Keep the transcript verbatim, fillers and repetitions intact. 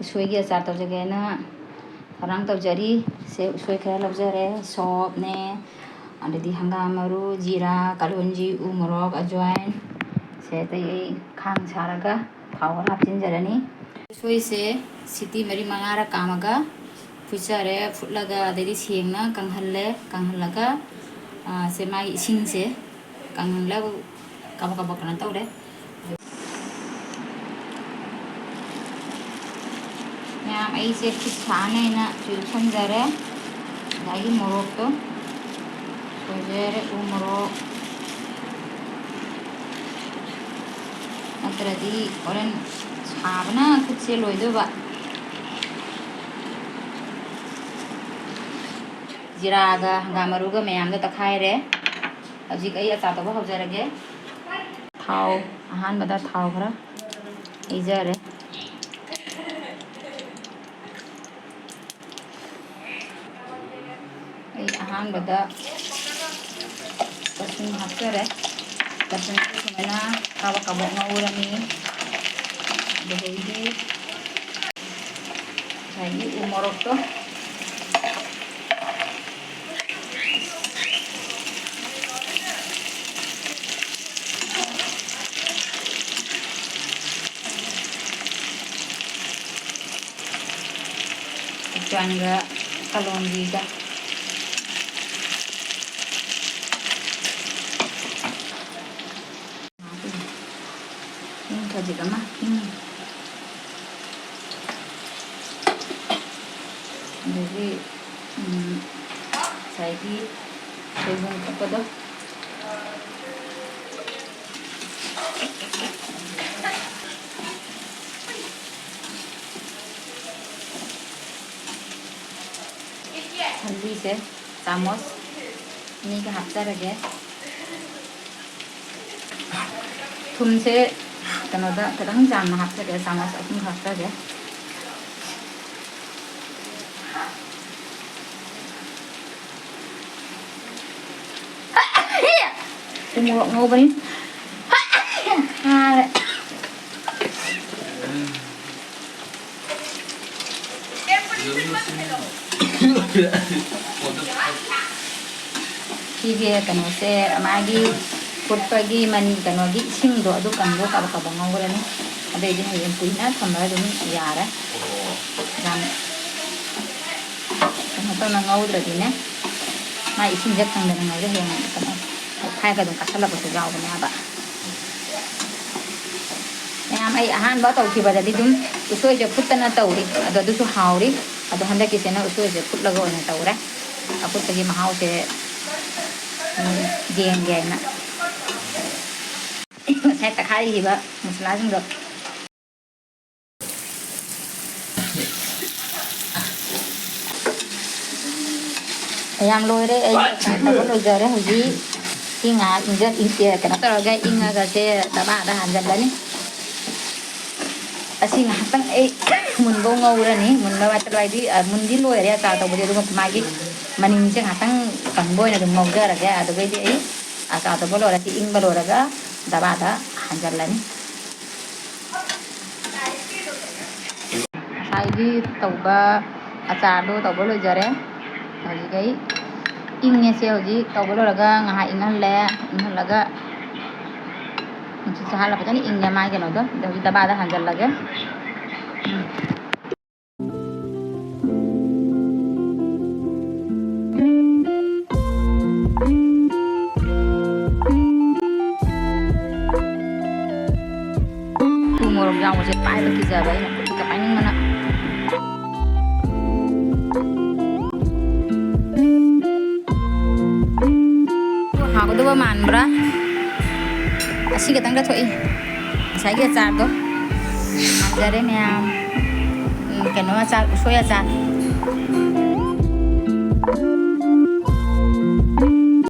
ꯎꯁꯣꯏꯒꯤ ꯑꯆꯥꯔ ꯇꯧꯖꯒꯦꯅ ꯊꯧꯔꯥꯡ ꯇꯧꯖꯔꯤ꯫ ꯁꯦ ꯎꯁꯣꯏ ꯈꯔ ꯂꯧꯖꯔꯦ, ꯁꯣꯞꯅꯦ, ꯑꯗꯩꯗꯤ ꯍꯪꯒꯥꯝ ꯃꯔꯨ, ꯖꯤꯔꯥ, ꯀꯥꯂꯣꯟꯖꯤ, ꯎ ꯃꯣꯔꯣꯛ, ꯑꯖ꯭ꯋꯥꯏꯟ꯫ ꯁꯦ ꯑꯇꯩ ꯑꯩ ꯈꯥꯡ ꯁꯥꯔꯒ ꯊꯥꯎ ꯈꯔ ꯍꯥꯞꯆꯤꯟꯖꯔꯅꯤ꯫ ꯎꯁꯣꯏꯁꯦ ꯁꯤꯇꯤ ꯃꯔꯤ ꯃꯉꯥꯔ ꯀꯥꯝꯃꯒ ꯐꯨꯠꯆꯔꯦ꯫ ꯐꯨꯠꯂꯒ ꯑꯗꯩꯗꯤ ꯁꯦꯡꯅ ꯀꯪꯍꯜꯂꯦ꯫ ꯀꯪꯍꯜꯂꯒ, ꯑ, ꯁꯦ ꯃꯥꯒꯤ ꯏꯁꯤꯡꯁꯦ ꯀꯪꯍꯜꯂꯒ ꯀꯕꯛ ꯀꯕꯛ ꯀꯩꯅꯣ ꯇꯧꯔꯦ꯫ ꯃꯌꯥꯝ, ꯑꯩꯁꯦ ꯈꯨꯠ ꯁꯥꯅꯦꯅ ꯆꯨꯞꯁꯟꯖꯔꯦ꯫ ꯑꯗꯒꯤ ꯃꯣꯔꯣꯛꯇꯣ ꯁꯣꯏꯖꯔꯦ, ꯎ ꯃꯣꯔꯣꯛ꯫ ꯅꯠꯇ꯭ꯔꯗꯤ ꯍꯣꯔꯦꯟ ꯁꯥꯕꯅ ꯈꯨꯠꯁꯦ ꯂꯣꯏꯗꯣꯏꯕ꯫ ꯖꯤꯔꯥꯒ ꯍꯪꯒꯥꯝ ꯃꯔꯨꯒ ꯃꯌꯥꯝꯗꯣ ꯇꯛꯈꯥꯏꯔꯦ꯫ ꯍꯧꯖꯤꯛ ꯑꯩ ꯑꯆꯥꯔ ꯇꯧꯕ ꯍꯧꯖꯔꯒꯦ꯫ ꯊꯥꯎ, ꯑꯍꯥꯟꯕꯗ ꯊꯥꯎ ꯈꯔ ꯍꯩꯖꯔꯦ꯫ ꯑꯩ ꯑꯍꯥꯟꯕꯗ ꯂꯁꯤꯡ ꯍꯥꯞꯆꯔꯦ꯫ ꯂꯁꯤꯡꯁꯦ ꯁꯨꯃꯥꯏꯅ ꯀꯥꯕꯛ ꯀꯥꯕꯛ ꯉꯧꯔꯅꯤ꯫ ꯑꯗꯨꯗꯒꯤꯗꯤ ꯉꯁꯥꯏꯒꯤ ꯎ ꯃꯣꯔꯣꯛꯇꯣ ꯆꯥꯟꯒ ꯀꯂꯣꯟꯖꯤꯒ꯫ ꯏꯪ ꯈꯖꯤꯛ ꯑꯃ ꯏꯪ꯫ ꯑꯗꯒꯤ, ꯎꯝ, ꯉꯁꯥꯏꯒꯤ ꯁꯣꯏꯕꯨꯝ ꯀꯛꯄꯗꯣ꯫ ꯍꯜꯗꯤꯁꯦ ꯆꯥꯃꯁ ꯑꯅꯤꯒ ꯍꯥꯞꯆꯔꯒꯦ꯫ ꯊꯨꯝꯁꯦ ꯀꯩꯅꯣꯗ ꯈꯤꯇꯪ ꯌꯥꯝꯅ ꯍꯥꯞꯆꯒꯦ, ꯆꯥꯃꯁ ꯑꯍꯨꯝ ꯍꯥꯞꯆꯒꯦ꯫ ꯎ ꯃꯣꯔꯣꯛ ꯉꯧꯕꯅꯤ꯫ ꯈꯥꯔꯦ꯫ ꯁꯤꯒꯤ ꯀꯩꯅꯣꯁꯦ, ꯃꯥꯒꯤ ꯐꯨꯠꯄꯒꯤ ꯃꯅꯤ, ꯀꯩꯅꯣꯒꯤ ꯏꯁꯤꯡꯗꯣ ꯑꯗꯨ ꯀꯪꯕ ꯀꯕ ꯀꯕ ꯉꯧꯔꯅꯤ꯫ ꯑꯗꯩꯗꯤ ꯍꯌꯦꯡ ꯀꯨꯏꯅ ꯊꯝꯕ ꯑꯗꯨꯝ ꯌꯥꯔꯦ꯫ ꯌꯥꯝ ꯀꯩꯅꯣ ꯇꯧꯅ ꯉꯧꯗ꯭ꯔꯗꯤꯅꯦ, ꯃꯥ ꯏꯁꯤꯡꯁꯦ ꯀꯪꯗꯅ ꯉꯧꯔꯦ, ꯍꯌꯦꯡ ꯀꯩꯅꯣ ꯐꯥꯏꯒ ꯑꯗꯨꯝ ꯀꯥꯁꯜꯂꯛꯄꯁꯨ ꯌꯥꯎꯕꯅꯦꯕ꯫ ꯃꯌꯥꯝ, ꯑꯩ ꯑꯍꯥꯟꯕ ꯇꯧꯈꯤꯕꯗꯗꯤ ꯑꯗꯨꯝ ꯎꯁꯣꯏꯁꯦ ꯐꯨꯠꯇꯅ ꯇꯧꯔꯤ, ꯑꯗꯣ ꯑꯗꯨꯁꯨ ꯍꯥꯎꯔꯤ꯫ ꯑꯗꯣ ꯍꯟꯗꯛꯀꯤꯁꯤꯅ ꯎꯁꯣꯏꯁꯦ ꯐꯨꯠꯂꯒ ꯑꯣꯏꯅ ꯇꯧꯔꯦ꯫ ꯑꯐꯨꯠꯄꯒꯤ ꯃꯍꯥꯎꯁꯦ, ꯎꯝ, ꯌꯦꯡꯒꯦ ꯍꯥꯏꯅ ꯉꯁꯥꯏ ꯇꯛꯈꯥꯏꯈꯤꯕ ꯃꯁꯂꯥꯁꯤꯡꯗꯣ꯫ ꯌꯥꯝ ꯂꯣꯏꯔꯦ, ꯑꯩ ꯇꯧꯕ ꯂꯣꯏꯖꯔꯦ꯫ ꯍꯧꯖꯤꯛ ꯁꯤ ꯉꯥꯏꯍꯥꯛ ꯏꯪꯖ-, ꯏꯪ-, ꯑꯦ, ꯀꯩꯅꯣ ꯇꯧꯔꯒ ꯏꯪꯉꯒ ꯁꯦ ꯗꯕꯥꯗ ꯍꯥꯟꯖꯜꯂꯅꯤ꯫ ꯑꯁꯤ ꯉꯥꯏꯍꯥꯛꯇꯪ ꯑꯩ ꯃꯨꯟꯕꯧ ꯉꯧꯔꯅꯤ꯫ ꯃꯨꯟꯕ ꯍꯥꯏꯗꯤ, ꯑ, ꯃꯨꯟꯗꯤ ꯂꯣꯏꯔꯦ ꯑꯆꯥꯔ ꯇꯧꯕꯗꯤ, ꯑꯗꯨꯒ ꯃꯥꯒꯤ ꯃꯅꯤꯟꯁꯦ ꯉꯥꯏꯍꯥꯛꯇꯪ ꯀꯪꯕ ꯑꯣꯏꯅ ꯑꯗꯨꯝ ꯉꯧꯖꯔꯒꯦ꯫ ꯑꯗꯨꯒꯩꯗꯤ ꯑꯩ ꯑꯆꯥꯔ ꯇꯧꯕ ꯂꯣꯏꯔ ꯁꯤ ꯏꯪꯕ ꯂꯣꯏꯔꯒ ꯗꯕꯥꯗ ꯍꯥꯟꯖꯜꯂꯅꯤ꯫ ꯉꯁꯥꯏꯒꯤ ꯇꯧꯕ ꯑꯆꯥꯔꯗꯣ ꯇꯧꯕ ꯂꯣꯏꯖꯔꯦ꯫ ꯍꯧꯖꯤꯛ ꯑꯩ ꯏꯪꯉꯦ꯫ ꯁꯦ ꯍꯧꯖꯤꯛ ꯇꯧꯕ ꯂꯣꯏꯔꯒ ꯉꯥꯏꯍꯥꯛ ꯏꯪꯍꯜꯂꯦ꯫ ꯏꯪꯍꯜꯂꯒ ꯅꯨꯡꯁꯤꯠ ꯆꯥꯍꯜꯂ ꯐꯖꯅ ꯏꯪꯉꯦ ꯃꯥꯒꯤ ꯀꯩꯅꯣꯗꯣ꯫ ꯑꯗꯣ ꯍꯧꯖꯤꯛ ꯗꯕꯥꯗ ꯍꯥꯟꯖꯜꯂꯒꯦ꯫ ꯎꯝ꯫ ꯊꯨꯝ ꯃꯣꯔꯣꯛ ꯌꯥꯎꯕꯁꯦ ꯄꯥꯏꯕ ꯀꯤꯖꯕ ꯑꯩꯅ, ꯈꯨꯠꯇ ꯄꯥꯏꯅꯤꯡꯕꯅ꯫ ꯍꯥꯎꯒꯗꯕ ꯃꯥꯟꯕ꯭ꯔꯥ? ꯑꯁꯤ ꯈꯛꯇꯪꯒ ꯊꯣꯛꯏ, ꯉꯁꯥꯏꯒꯤ ꯑꯆꯥꯔꯗꯣ꯫ ꯍꯥꯎꯖꯔꯦ ꯃꯌꯥꯝ꯫ ꯎꯝ, ꯀꯩꯅꯣ ꯑꯆꯥꯔ, ꯎꯁꯣꯏ ꯑꯆꯥꯔ꯫